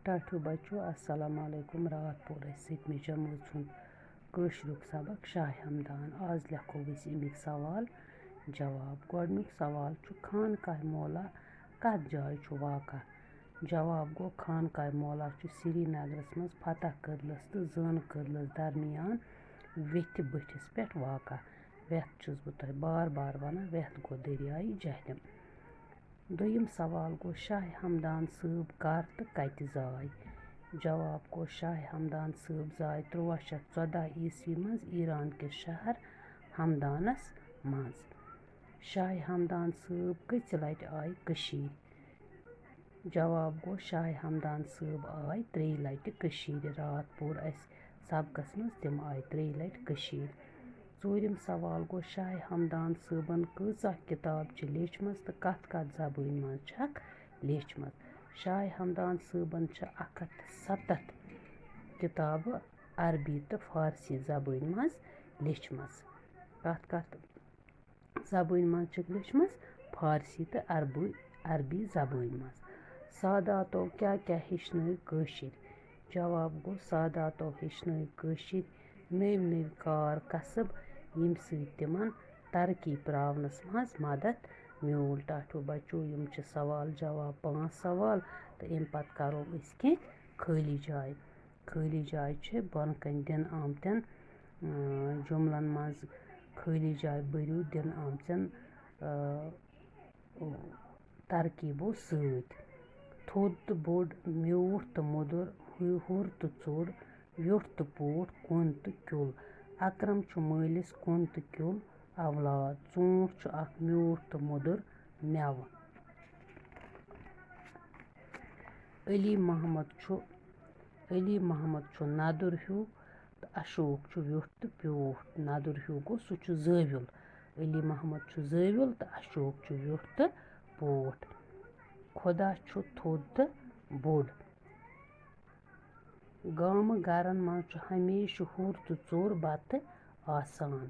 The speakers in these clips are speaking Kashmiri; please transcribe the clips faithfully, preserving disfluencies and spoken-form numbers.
ٹاٹھیو بچو، السلام علیکم۔ راتھ پوٚر اَسہِ سٔتمہِ جمٲژ ہُنٛد کٲشریُک سبق شاہِ ہمدان۔ آز لیکھو أسۍ اَمِکۍ سوال جواب۔ گۄڈٕنیُک سوال چھُ، خانقاہِ معلیٰ کَتھ جایہِ چھُ واقع؟ جواب گوٚو، خانقاہِ معلیٰ چھُ سرینگرَس منٛز فتح کدلَس تہٕ زٲنہٕ کدلَس درمیان ویٚتھِ بٔٹھِس پٮ۪ٹھ واقع۔ ویٚتھ چھُس بہٕ تۄہہِ بار بار وَنان، ویٚتھ گوٚو دٔریایہِ جہلِم۔ دوٚیِم سوال گوٚو، شاہِ ہمدان صٲب کر تہٕ کتہِ زاے؟ جواب گوٚو، شاہِ ہمدان صٲب زاے تُرٛواہ شیٚتھ ژۄداہ عیسوی منٛز ایران کِس شہر ہمدانس منٛز۔ شاہِ ہمدان صٲب کٔژِ لٹہِ آیہِ کٔشیٖرِ؟ جواب گوٚو، شاہِ ہمدان صٲب آے ترٛیٚیہِ لٹہِ کٔشیٖرِ۔ راتھ پوٚر اَسہِ سبقس منٛز، تِم آے ترٛیٚیہِ لٹہِ کٔشیٖرِ۔ ژوٗرِم سوال گوٚو، شاہِ ہمدان صٲبن کۭژاہ کِتاب چھِ لیچھمٕژ تہٕ کتھ کتھ زبٲنۍ منٛز چھکھ لیچھمٕژ؟ شاہِ ہمدان صٲبن چھِ اکھ ہتھ تہٕ ستتھ کِتابہٕ عربی تہٕ فارسی زبٲنۍ منٛز لیچھمٕژ۔ کتھ کتھ زبٲنۍ منٛز چھکھ لیچھمٕژ؟ فارسی تہٕ عربی، عربی زبٲنۍ منٛز۔ ساداتو کیٛاہ کیٛاہ ہیٚچھنٲوۍ کٲشِرۍ؟ جواب گوٚو، ساداتو ہیٚچھنٲوۍ کٲشِرۍ نٔوۍ نٔوۍ کار کسب، ییٚمہِ سۭتۍ تِمن ترقی پراونس منٛز مدد میوٗل۔ ٹاٹھیو بچو، یِم چھِ سوال جواب، پانٛژھ سوال، تہٕ اَمہِ پتہٕ کرو أسۍ کینٛہہ خٲلی جایہِ۔ خٲلی جایہِ چھِ بۄنہٕ کنہِ دِنہٕ آمتٮ۪ن، اۭں، جملن منٛز خٲلی جایہِ بٔرِو دِنہٕ آمژن، اۭں، ترکیبو سۭتۍ۔ تھوٚد تہٕ بوٚڑ، میوٗٹھ تہٕ موٚدُر، ہُ-، ہُر تہٕ ژوٚر، ویوٚٹھ تہٕ پوٗٹھ، کُن تہٕ کیُل۔ اکرم چھُ مٲلِس کُن تہٕ کیُل اولاد۔ ژوٗنٛٹھ چھُ اکھ میوٗٹھ تہٕ موٚدُر مٮ۪وٕ۔ علی محمد چھُ، علی محمد چھُ ندُر ہیوٗ تہٕ اشوک چھُ ویوٚٹھ تہٕ پیوٗٹھ۔ ندُر ہیوٗ گوٚو، سُہ چھُ زٲویُل۔ علی محمد چھُ زٲویُل تہٕ اشوک چھُ ویوٚٹھ تہٕ پوٗٹھ۔ خۄدا چھُ تھوٚد تہٕ بوٚڑ۔ گامہٕ گرن منٛز چھُ ہمیشہٕ ہُر تہٕ ژوٚر بتہٕ آسان۔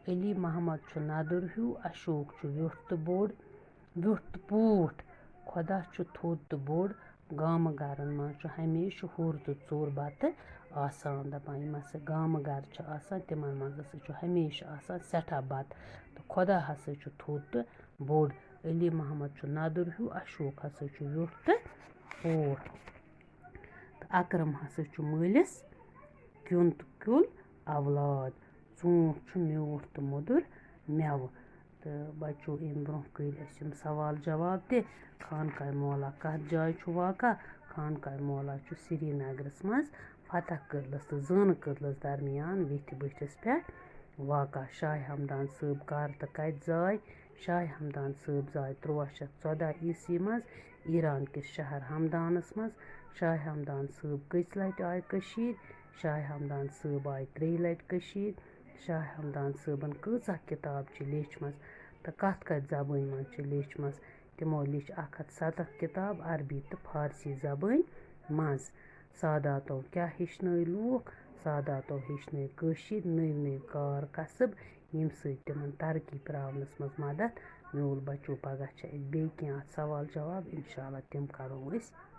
علی محمد چھُ ندُر ہیوٗ، اشوک چھُ ویوٚٹھ تہٕ بوٚڑ، ویوٚٹھ تہٕ پوٗٹھ۔ خۄدا چھُ تھوٚد تہٕ بوٚڑ۔ گامہٕ گرن منٛز چھُ ہمیشہٕ ہُر تہٕ ژوٚر بتہٕ آسان۔ دپان، یِم ہسا گامہٕ گرٕ چھِ آسان، تِمن منٛز ہسا چھُ ہمیشہٕ آسان سٮ۪ٹھاہ بتہٕ۔ تہٕ خۄدا ہسا چھُ تھوٚد تہٕ بوٚڑ۔ علی محمد چھُ ندُر ہیوٗ، اشوک ہسا چھُ ویوٚٹھ تہٕ پوٗٹھ۔ تہٕ اکرم ہسا چھُ مٲلِس کیُن تہٕ کیُل اولاد۔ ژوٗنٛٹھ چھُ میوٗٹھ تہٕ موٚدُر مٮ۪وٕ۔ تہٕ بچو، اَمہِ برٛونٛہہ کٔرۍ اَسہِ یِم سوال جواب تہِ۔ خانقاہِ معلیٰ کَتھ جایہِ چھُ واقع؟ خانقاہِ معلیٰ چھُ سرینگرَس منٛز فتح کدلَس تہٕ زٲنہٕ کدلَس درمیان ویٚتھِ بٔٹھِس پٮ۪ٹھ واقع۔ شاہِ ہمدان صٲب کَر تہٕ کَتہِ زاے؟ شاہِ ہمدان صٲب زاے تُرٛواہ شیٚتھ ژۄداہ عیسوی منٛز ایران کِس شہر ہمدانَس منٛز۔ شاہِ ہمدان صٲب کٔژِ لٹہِ آے کٔشیٖرِ؟ شاہِ ہمدان صٲب آے ترٛیٚیہِ لٹہِ کٔشیٖرِ۔ شاہِ ہمدان صٲبن کۭژاہ کِتاب چھِ لیچھمٕژ تہٕ کتھ کتھ زبٲنۍ منٛز چھِ لیچھمٕژ؟ تِمو لیچھ اکھ ہتھ ستتھ کِتاب عربی تہٕ فارسی زبٲنۍ منٛز۔ ساداتو کیٛاہ ہیٚچھنٲے لوٗکھ؟ ساداتو ہیٚچھنٲے کٲشِرۍ نٔوۍ نٔوۍ کار کسب، ییٚمہِ سۭتۍ تِمن ترقی پراونس منٛز مدد میوٗل۔ بچو، پگاہ چھِ اَسہِ بیٚیہِ کینٛہہ اتھ سوال جواب، انشاءاللہ تِم کرو أسۍ